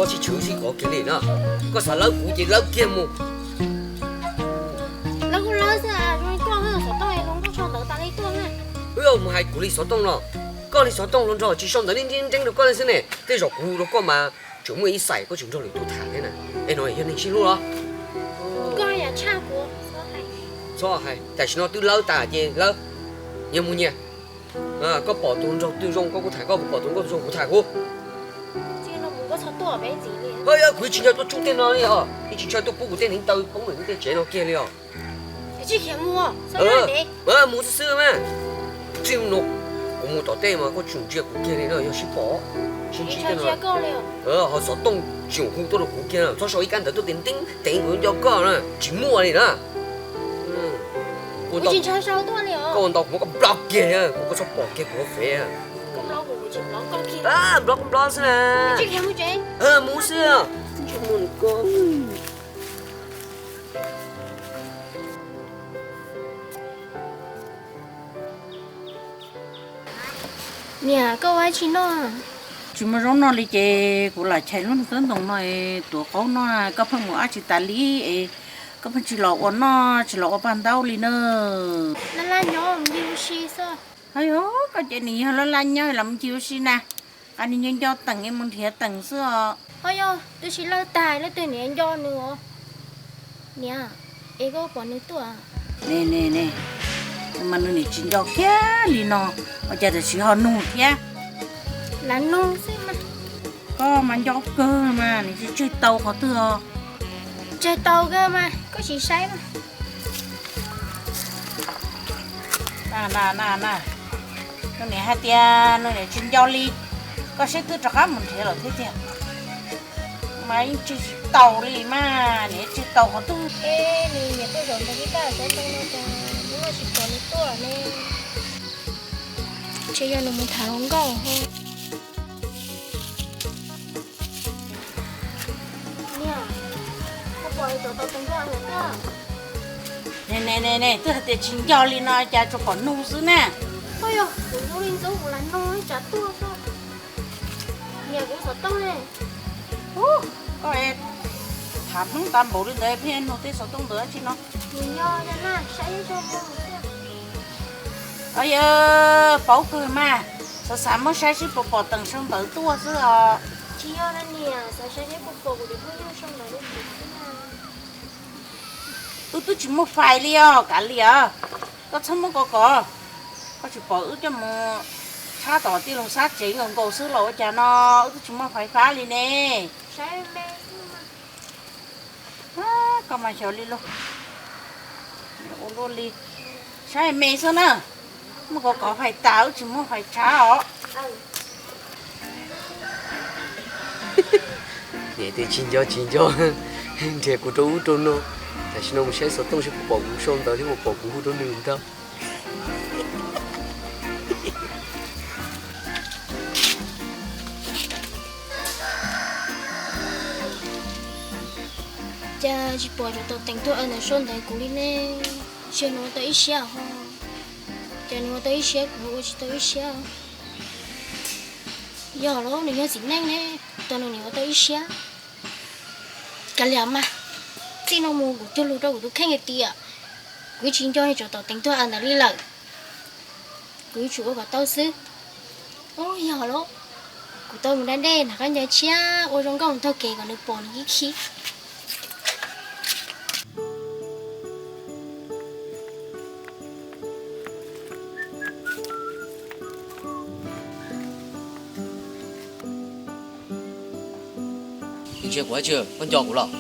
Tsis tshwv sib kov kiag li no. Koj xav lawv kuv ces lawv kiag mus. Lawv kuj lawv xwb, koj xov tooj zoo nkauj tshaj ntawd tas li tuaj na. Wb mus hais kuv li xov tooj no, koj li xov tooj los nrog tsis sau ntawv nreeb nreeb rau koj li xwb ne. Tej zaum kuv rau koj mas tseem muaj ib xais koj tseem nrog lwm tus tham thiab na. Es no yog neeg sib hlub los? Koj yam tshaj kuv. Txhob hais, tam sim no twb lawv tas ces lawv, nyias mus nyias. Koj pom tus nraug twg zoo koj kuj tham, koj pom tus nkauj twg zoo kuv tham kuv. Kuv tsis nco tuaj tsuj tej no li os, yeej tsis nco tuaj pub kuv tej hneev taw poob ntawm tej tsev no kiag li os. Mus xwb xwb mas. Txij no kuv mus tom tej mas koj tsis ntsia kuv kiag li no, yog sib pom, sib ntsib tej no, ho xov tooj tsis hu tuaj rau kuv kiag, txhob sau ib kab ntawv tuaj tias nteeb teev kuv nco koj na, tsis muaj li na. Koj ua ntau kuv muab koj block kiag, kuv koj txhob pom kiag kuv ua fev. Block koj block xwb na. Mus xwb. Niam, koj ua dab tsi noj? Tsis muaj zaub noj li ces kuv lam chais lub ntawv ntoo no tuav qaub noj, koj pheej mus dab tsi tas li es koj pheej tsis los ua noj tsis los ua paj ntaub li na. Laj laj nyob mus ncig ua si xwb. Ayo, koj ces nws yog laj laj nyob los mus ncig ua si na. Qas nws nco nco teem es mus nrhiav teem xwb os. Ho yog twb sib lawj tag leej twg niam nco nws os? Niam, es koj pom nws tuaj? Ne ne ne, mas nws nim tsis nco kiag li no, ua cas tam sim ho nug thiab? Lam nug xwb mas. Koj mas nco kawg mas, nws tseg tau qhov twg os? Tseg tau kawg mas, koj sim saib mas. Na na na, nws niam hais tias nws niam tsis nco li, koj saib twb rov qab mus nrhiav lawm thiab tiag. Mas yeej tseg tsis tau li mas, niam tseg tau qhov twg? Nws niam tuaj zaum ntawd ib tag xov tooj no cas nws tsis pom nws tuaj ne. Ntshe yog nws mus tham hluas nkauj ho. Ne ne ne, twb hais tias tsis nco li no cas tsuas pom nug xwb na. Koj yog kuv zoo li ntxub kuv lam nug ib tsam tuaj xwb. Niam, kuv xov tooj ne. Koj tham Hmoob tas npaum li ntawd pheej nug tej xov tooj ntawd dab tsi no? Nws nco na, saib ib zaug. Yog paub kawg mas, xav xav muab saib seb puas pom teem sau ntawv tuaj xwb os. Tsis yog na niam, xav saib seb puas pom kuv tus phooj ywg sau ntawv tuaj xwb na. Wb twb tsis muaj fais li os, kav liam, koj txhob muab kov kov. Koj tsis pom wb coj mus tshab tom tij laug Xab tsev nkaus nkaus xwb los ua cas no, wb twb tsis muaj fais fab li ne. Koj mas xyov li lauj. Ua luaj li, saib me xwb na. Muab kov kov fais tas wb tsis muaj fais tshav os. Niam tias tsis nco tsis nco, nrhiav kuv rau ub rau no. Tam sim no mus saib xov tooj seb puas pom kuv sau ntawv thiab puas pom kuv hu rau nws ntag. Cas tsis pom cov tom teem tuaj ntawd sau ntawv kuv li ne? Ntshe nws ua tau ib siab ho. Cas nws ua tau ib siab kuv ua tsis tau ib siab. Yog los nws yog txiv neej ne, tos nws niam ua tau ib siab. Kav liam mas, txij no mus kuv cuag lus rau kuv tus kheej hais tias kuv tsis nco nws cov tom teem tuaj ntawd li lawm. Kuv yuav tsum ua kom tau xwb. Ub, yog los, kuv tau mus da dej nram qab ncau tshiab ua zoo nkauj mus taug kev kom nws pom nws khib khib. Ntsia kuv dab tsi, koj nco kuv los?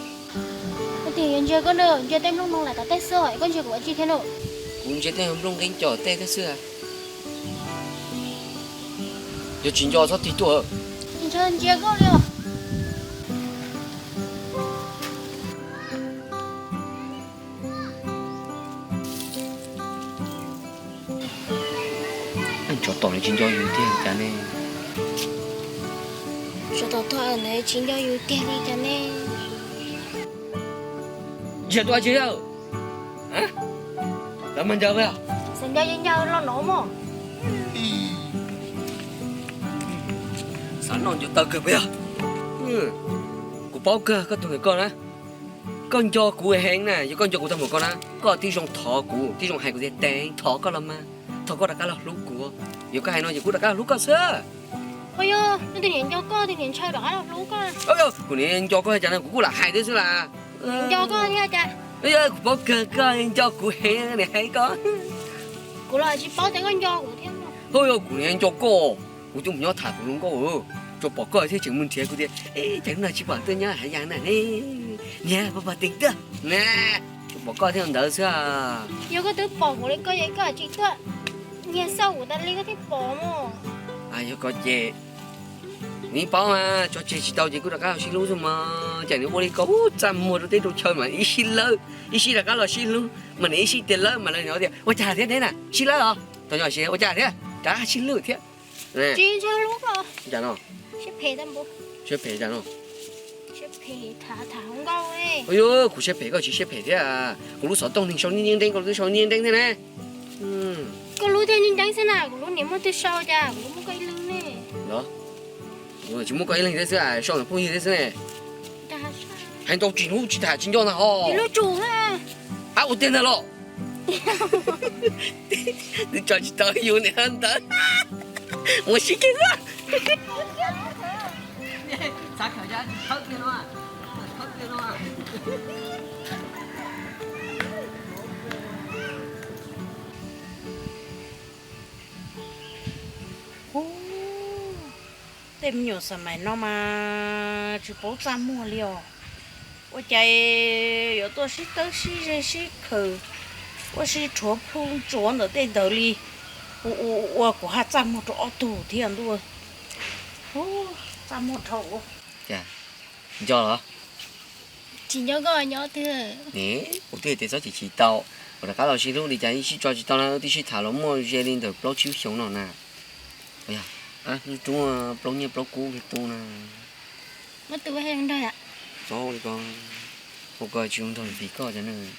Koj tias yuav ntsia koj na, ntsia tej nplooj no lam tom tej xwb, koj ntsia kuv ua dab tsi thiab no? Kuv ntsia tej nplooj nqeeb coj tej thiab xwb. Yog tsis nco txhob tig tuaj. Ntsia koj li os. Tsov tom no tsis nco yus tiag li cas ne? Tsov tom tog ntawd tsis nco yus tiag li cas ne? Ntsia tuaj tsis yog? Lawv mas ncaws puas yog? Xav nco ces ncaws los no mog. Xav noj ncaws taw kawg puas yog? Paub kawg koj tus nkawm koj na, koj nco kuv heev na, yog koj nco kuv tau mus koj na, koj tib zoo thov kuv, tib zoo hais kuv tias Teev, thov koj los mas, thov koj rov qab los hlub kuv. Yog koj hais no ces kuv rov qab los hlub koj xwb. Ua yog, tus niam nco koj, tus niam ntshaw rov qab los hlub koj. Kuv niam nco koj cas no kuv kuj lam hais thiab xwb las. Nco koj thiab cas? Kuv paub kawg koj nco kuv heev niam hais koj. Kuv los tsis paub tias koj nco kuv thiab. Hos yog kuv niam nco koj, kuv twb mus nyob tham kuv hluas nkauj, tsuas pom koj thiab tseem mus nrhiav kuv tias, cas hnub no tsis pom tuaj nyob hav yas na ne, niam pog pog teev tuaj na, tsuas pom koj thiab ntawd xwb. Yog koj twb pom kuv li koj, koj tsis tuaj nyiag xauj kuv tas li koj thiaj pom mog. Yog koj ces, nws paub mas tso tseg tsis tau ces kuj rov qab los sib hlub xwb mog. Cas nws ua li ko, txaj muag rau teb rau chaw mas ib sij lawb, ib sij rov qab los sib hlub, mas nws ib sij tias lawb mas lawv tias ua cas thiab neb na sib lawb os, ua cas thiab rov qab sib hlub thiab. Siab phem, siab phem cas no? Kuv siab phem koj tsis siab phem thiab, kuv lub xov tooj neeg sau nyeeb nreeb koj lub twb sau nyeeb nreeb thiab ne. Koj lub thiaj nyeeb nreeb xwb na, kuv lub niam muaj twg sau cas, kuv lub muaj koj ib leeg ne. Tsis muaj koj ib leeg thiab xwb, sau ntawm phooj ywg thiab xwb ne. Hais ntau tsis hlub tsis tham tsis nco ntag ho. Ab ua tiag ntag los? Twb tso tsis tau yus niam ntawd. Mus sib kiag xwb. Tej me nyuam xas mais no mas tsis paub txaj muag li os. Ua cas yuav tuaj sib tawb sib ze sib khawm, ua si rhuav plhu ntsuav ntawm tej ntawd li. Ua ua ua kuv haj txaj muag rau ob tug thiab ntuj. Txaj muag dhau. Nco los? Tsis nco koj nyob twg. Kuv twb hais tias txhob chim chim tau, kuv rov qab los sib hlub li cas ib sij tso tsis tau na, twb sib tham los muaj ze li ntawm plaub tsib xyoos no na. Ub, plaub nyiaj plaub kub kiag tu na. Muab tu nrog, txhob ua li ko, ua ko tsis zoo nrog vim koj cov neeg.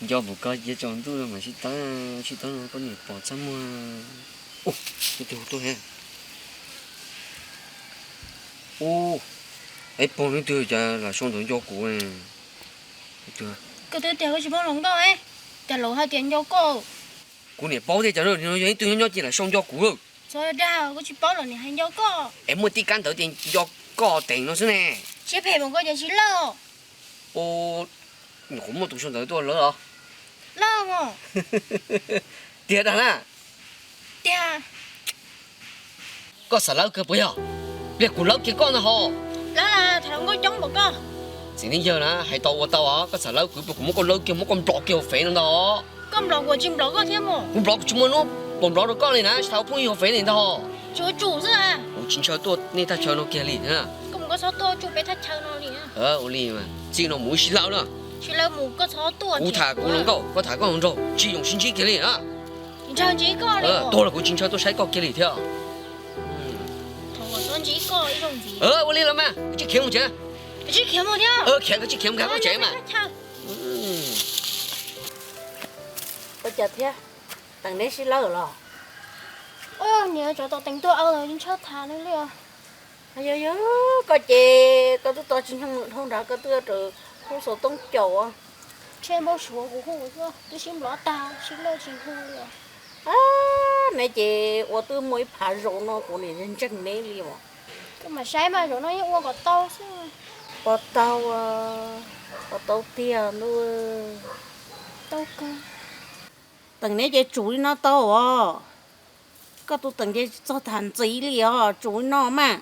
Nco npaum ko cia tsaus ntuj no mam sib tawb, sib tawb no koj niam pom txaj muag. Ub, tus tuaj he. Ub, ib pog neb twg cas lam sau ntawv nco kuv. Koj twb tias koj tsis paub hluas nkauj, cas lawv hais tias nco koj. Kuv niam paub tias cov no yog ib tug nyob nyob ces lam sau nco kuv. Txhob dag, koj tsis paub los niam hais nco koj. Es muaj tib kab ntawv tias nco koj teem no xwb ne. Siab phem mas koj cas tsis lawj. Ub, nyuam qhuav muaj tus sau ntawv tuaj lawv os. Lawj os. Tiag dag na. Tiag. Koj xav lawv kawg puas yog? Pliag kuv lawv kiag koj ntag ho. Lawv los tham hluas nkauj coob npaum koj. Txiv neej yawg na, hais tau ua tau os, koj xav lawv kuv, kuv muab koj lawv kiag, muab koj nplov kiag hauv fev no ntag. Koj nplov kuv tsis nplov koj thiab mas. Kuv nplov kuv tsis muaj hnub pom nplov rau koj li na, tsis tau phooj ywg hauv fev li ntag. Tsis ua tsum xwb. Kuv tsis ntshaw tuaj nej thaj chaw no kiag li. Koj mus koj txhob tuaj tsuj peb thaj chaw no li. Ua li mas txij no mus wb sib lawv na. Tsis lawv mus koj txhob tuaj. Kuv tham kuv hluas nkauj, koj tham koj hluas nraug, tsis yoom sib ntsib kiag li na. Tsis ntshaw ntsib koj li. Tuag los kuv tsis ntshaw tuaj saib koj kiag li thiab. Thaum uas txhob ntsib koj ib zaug ntxiv. Ua li los mas, koj tsij khiav mus tsev. Koj tsij khiav mus thiab. Khiav, koj tsij khiav mus nkag koj tsev mas. Ua cas thiab? Teem neb sib lawv los? Ua niam, tsov tom teem tuaj aw los tsis ntshaw tham nws li os. Yog yog, koj ces koj twb tos tsis nyoog dhau nrad koj twb raws khub xov tooj caum. Tshe npau suav kuv hu xwb, twb sib nplov tag sib lawj tsis hu li os. Neb ces ua twb muaj ib phav zaum no kuv niam ntseeg neb li os. Koj mam saib mas zaum no yeej ua kom tau xwb. Ua tau, ua tau tiag ntuj. Tau kawg. Teem neb ces tsum li no tau os. Koj tus teem ces txog tham ntxiv li os, tsum li no mas.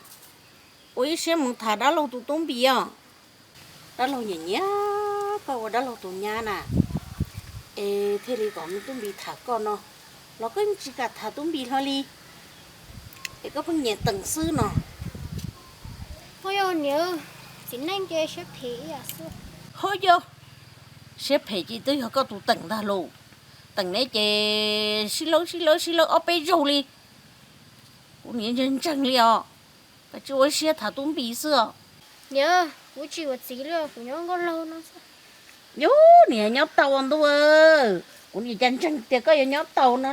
Ua ib siab mus tham dab laug tus tub npis os. Dab laug nyiam nyiam koj ua dab laug tus nyab na, es thiaj li kom tub npis tham koj no, los koj yeej tsis kam tham tub npis hlo li, es koj pheej nyiam teem xwb no. Ho yog niam, txiv neej ces siab phem ib yam xwb. Ho yog, siab phem ces twb yog koj tus teem ntag lauj. Teem neb ces sib lawv sib lawv sib lawv ob peb zaug li. Kuv niam ntseeg ntseeg li os, koj tsis ua siab tham tub npis xwb os. Niam, kuv tsis ua txiv li os, kuv nyob nkauj laug no xwb. Yus, niam nyob tau ntuj, kuv niam cas ntseeg tias koj yuav nyob tau no.